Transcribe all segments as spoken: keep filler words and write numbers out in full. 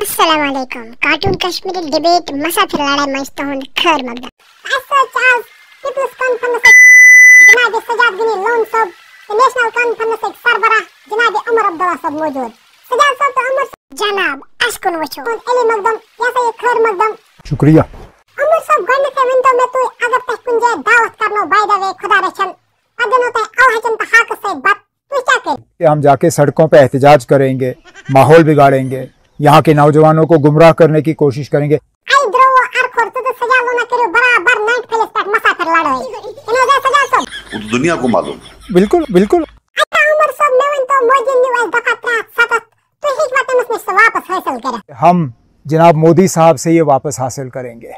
السلام علیکم۔ Cartoon Kashmiri debate مسافر لڑٲے منٛز تُہُنٛد خٲر مقدم۔ اَسہِ سۭتۍ چھِ آز پیپلز کانفرنسٕکۍ جناب سجاد غنی لون صٲب تہٕ نیشنل کانفرنسٕکۍ سربراہ جناب عمر عبداللہ صٲب موجود۔ سجاد صٲب تہٕ عمر صٲب، جناب، اَسہِ کُن وٕچھِو۔ علی مقدم، یہِ ہسا یہِ خٲر مقدم۔ شُکریہ۔ عمر صٲب، گۄڈٕنیتھٕے ؤنۍتو مےٚ تُہۍ، اگر تۄہہِ کُنہِ جایہِ دعوت کرنو، by the way، خدا رٔچھِن، پتہٕ دِنو تۄہہِ الہٕ ہَچَن تہٕ ہاکَس سۭتۍ بَتہٕ، تُہۍ کیٛاہ کٔرِو؟ کہ ہم جاکے سڑکوں پہ احتجاج کریں گے، ماحول بگاڑیں گے، یہاں کے نوجوانوں کو گمراہ کرنے کی کوشش کریں گے۔ اے درو ارخور، ژٕ تہٕ سجاد لونا کٔرِو برابر ناینتھ پھٔلِس پٮ۪ٹھ مسافر لڑٲے۔ چھُنہٕ حظ اے سجاد صٲب؟ وہ تو دنیا کو معلوم۔ بالکل، بالکل۔ اچھا عمر صٲب، مےٚ ؤنۍتو، مودی نیوٗ اَسہِ دفعہ ترٛےٚ ہَتھ سَتَتھ، تُہۍ ہیٚکوا تٔمِس نِش سُہ واپس حٲصِل کٔرِتھ؟ ہم جناب مودی صاحب سے یہ واپس حاصل کریں گے۔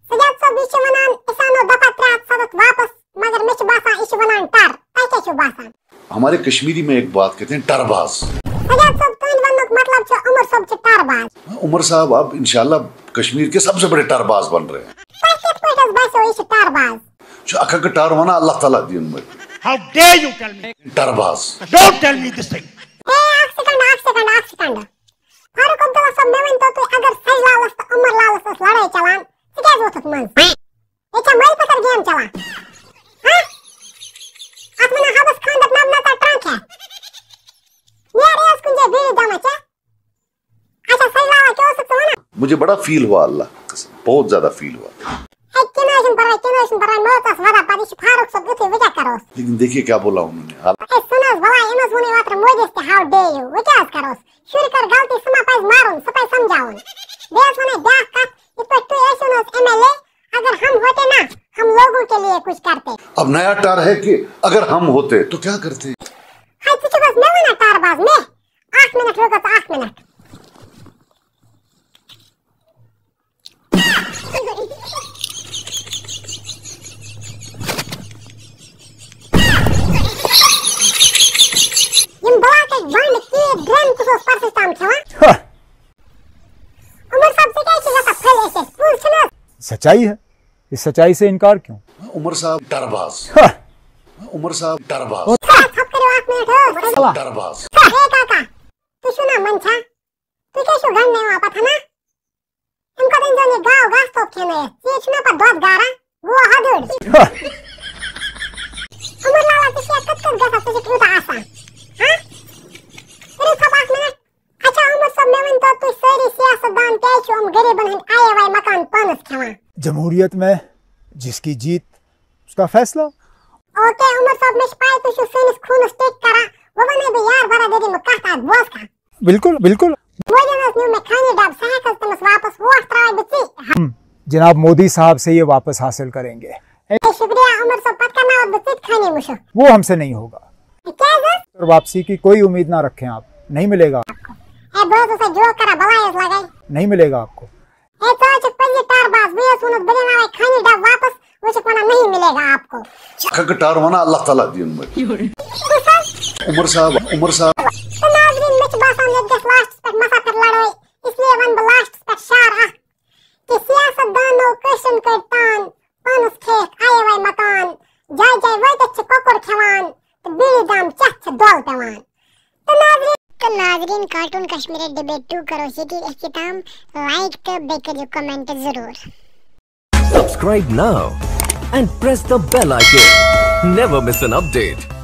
سجاد صٲب، یہِ چھِ وَنان، أسۍ اَنو دفعہ ترٛےٚ ہَتھ سَتَتھ واپس، مگر مےٚ چھِ باسان، یہِ چھِ وَنان ٹَر۔ تۄہہِ کیٛاہ چھُو باسان؟ ہمارے کشمیری میں ایک بات کہتے ہیں، ٹر باز۔ سجاد صٲب، تُہٕنٛدِ وَننُک مطلب چھُ، عمر صٲب چھِ ٹَر باز۔ عمر صاحب اب انشاءاللہ کشمیر کے سب سے بڑے ٹر باز بن رہے ہیں۔ تۄہہِ کِتھ پٲٹھۍ حظ باسیو، یہِ چھِ ٹَر باز؟ چھُ اکھ اکھ ٹر وَنان، اللہ تعالیٰ دِیِن مےٚ۔ How dare you tell me? ٹر باز۔ Don't tell me this thing. A, اکھ سیکنڈ، اکھ سیکنڈ، اکھ سیکنڈ۔ فاروق عبداللہ صٲب، مےٚ ؤنۍتو تُہۍ، اگر سجہِ لالَس تہٕ عمر لالَس ٲس لڑٲے چلان، ژٕ کیٛازِ ووٚتھُکھ منٛز؟ ییٚتہِ چھا مٲلۍ پَتھر گیم چلان؟ ہہ؟ اَتھ وَنان حبس خانٛدر نَو نَژان ٹرٛانٛک ہٮ۪تھ۔ نیر یہِ ٲس کُنہِ جایہِ بیٖڑی دَما چٮ۪تھ۔ اچھا، سجہِ لالا، کیٛاہ اوسُکھ ژٕ وَنان؟ مجھے بڑا فیل ہوا، اللہ کی قسم، بہت زیادہ فیل ہوا۔ ہے، کینٛہہ نہ حظ چھُنہٕ پَرواے، کینٛہہ نہ حظ چھُنہٕ پَرواے، مےٚ اوس اَتھ وَدان، پَتہٕ یہِ چھُ فاروق صٲب یُتھُے، وۄنۍ کیٛاہ کَروس؟ لیکن دیکھیے کیا بولا انہوں نے۔ ہے، سُہ نہٕ حظ، وَلہٕ، أمۍ حظ ووٚنُے اوترٕ مودیَس تہِ، how dare you، وۄنۍ کیٛاہ حظ کَروس؟ شُرۍ کَر غلطی، سُہ ما پَزِ مارُن، سُہ پَزِ سَمجھاوُن۔ بیٚیہِ حظ وَنَے بیٛاکھ کَتھ، یِتھ پٲٹھۍ تُہۍ ٲسِو نہٕ حظ ایم ایل اے، اگر ہم ہوتے نا، ہم لوگوں کے لیے کچھ کرتے۔ اب نیا ٹر ہے کہ اگر ہم ہوتے تو کیا کرتے؟ ہے، ژٕ چھُکھ حظ مےٚ وَنان ٹر باز، مےٚ؟ اَکھ مِنَٹ، رُک حظ، اَکھ مِنَٹ۔ یِم بلاکٕکۍ بنٛڈ کیٖرۍ ڈرٛن کُس اوس پرسَس تام کھٮ۪وان؟ ہہ۔ عمر صٲب، ژٕ کیٛازِ چھُکھ گژھان پھٔلۍ أسۍ أسۍ؟ پوٚز چھُنہٕ حظ؟ سچائی ہے، اس سچائی سے انکار کیوں؟ عمر صاحب ٹر باز۔ ہہ۔ عمر صاحب ٹر باز۔ ہے، ژھۄپہٕ کٔرِو اَکھ مِنَٹ، ہو۔ ٹر باز۔ ہے کاکا، تُہۍ چھِو نا منٛدچھان؟ تُہۍ کیٛازِ چھِو گنٛڈنہٕ یِوان پَتہٕ، ہنا؟ اَمہِ کھۄتہٕ أنۍزیو نہٕ یہِ گاو گاسہٕ توٚپ کھٮ۪نٲیِتھ۔ ژیٖرۍ چھُنہ پَتہٕ دۄد گاران، گوٚو ہَدٕڑ۔ عمر لالا، ژٕ چھُکھ کَتہِ کَتہِ گژھان؟ ژٕ چھُکھ یوٗتاہ آسان۔ ہہ؟ کٔرِو ژھۄپہٕ اَکھ مِنَٹ۔ اچھا، عمر صٲب، مےٚ ؤنۍتو تُہۍ سٲری سیاست دان کیٛازِ چھِ یِم غریٖبَن ہٕنٛدۍ آیہِ وایہِ مکان پانَس کھٮ۪وان؟ جمہوریت میں جس کی جیت اس کا فیصلہ۔ اوکے، عمر صٲب، مےٚ چھِ پَے تُہۍ چھِو سٲنِس خوٗنَس ٹیٚکۍ کَران۔ وۄنۍ وَنَے بہٕ یار برادٔری منٛز کَتھ اَکھ، بوز کھا۔ بالکل، بالکل۔ مودیَن حظ نیوٗ مےٚ خٲنی ڈَبہٕ، سُہ ہٮ۪کھ حظ تٔمِس واپَس ووٹ ترٛاوَے بہٕ ژٕے؟ ہم جناب مودی صاحب سے یہ واپس حاصل کریں گے۔ اے، شُکریہ عمر صٲب، پَتہٕ کَرناوَتھ بہٕ ژٕ تہِ خٲنی مُشُک۔ وہ ہم سے نہیں ہوگا۔ کیٛازِ حظ؟ اور واپسی کی کوئی امید نہ رکھیں آپ، نہیں ملے گا۔ اے، بہٕ حظ اوسَے جوک کَران، بَلاے حظ لَگَے۔ نہیں ملے گا آپ کو۔ اے، ژٕ حظ چھُکھ پٔزی ٹَر باز، بہٕ حظ ووٚنُتھ بہٕ دِناوَے خٲنی ڈَبہٕ واپَس، وۄنۍ چھُکھ وَنان نہیں ملے گا آپ کو۔ اکھ اکھ ٹر وَنان، اللہ تعالیٰ دِیِن مےٚ۔ کُس حظ؟ عمر صاحب، عمر صاحب۔ تہٕ ناظریٖن، مےٚ چھُ باسان ییٚتہِ گژھِ لاسٹَس پٮ۪ٹھ مسافر لڑٲے، اس لیے وَنہٕ بہٕ لاسٹَس پٮ۪ٹھ شعر اَکھ کہِ سیاست دانو کٲشرٮ۪ن کٔرۍ تان، پانَس کھیٚیَکھ آیہِ وَے مکان، جایہِ جایہِ وٲتِتھ چھِ کۄکُر کھٮ۪وان تہٕ بیٖڑی دام چٮ۪تھ چھِ دۄل پٮ۪وان۔ تہٕ ناظریٖن، تہٕ ناظریٖن، کارٹون کشمیٖری ڈِبیٹ ٹوٗ کَرو أسۍ ییٚتی اختتام۔ لایک تہٕ بیٚیہِ کٔرِو کمنٹ ضروٗر۔ Subscribe now and press the bell icon. Never miss an update.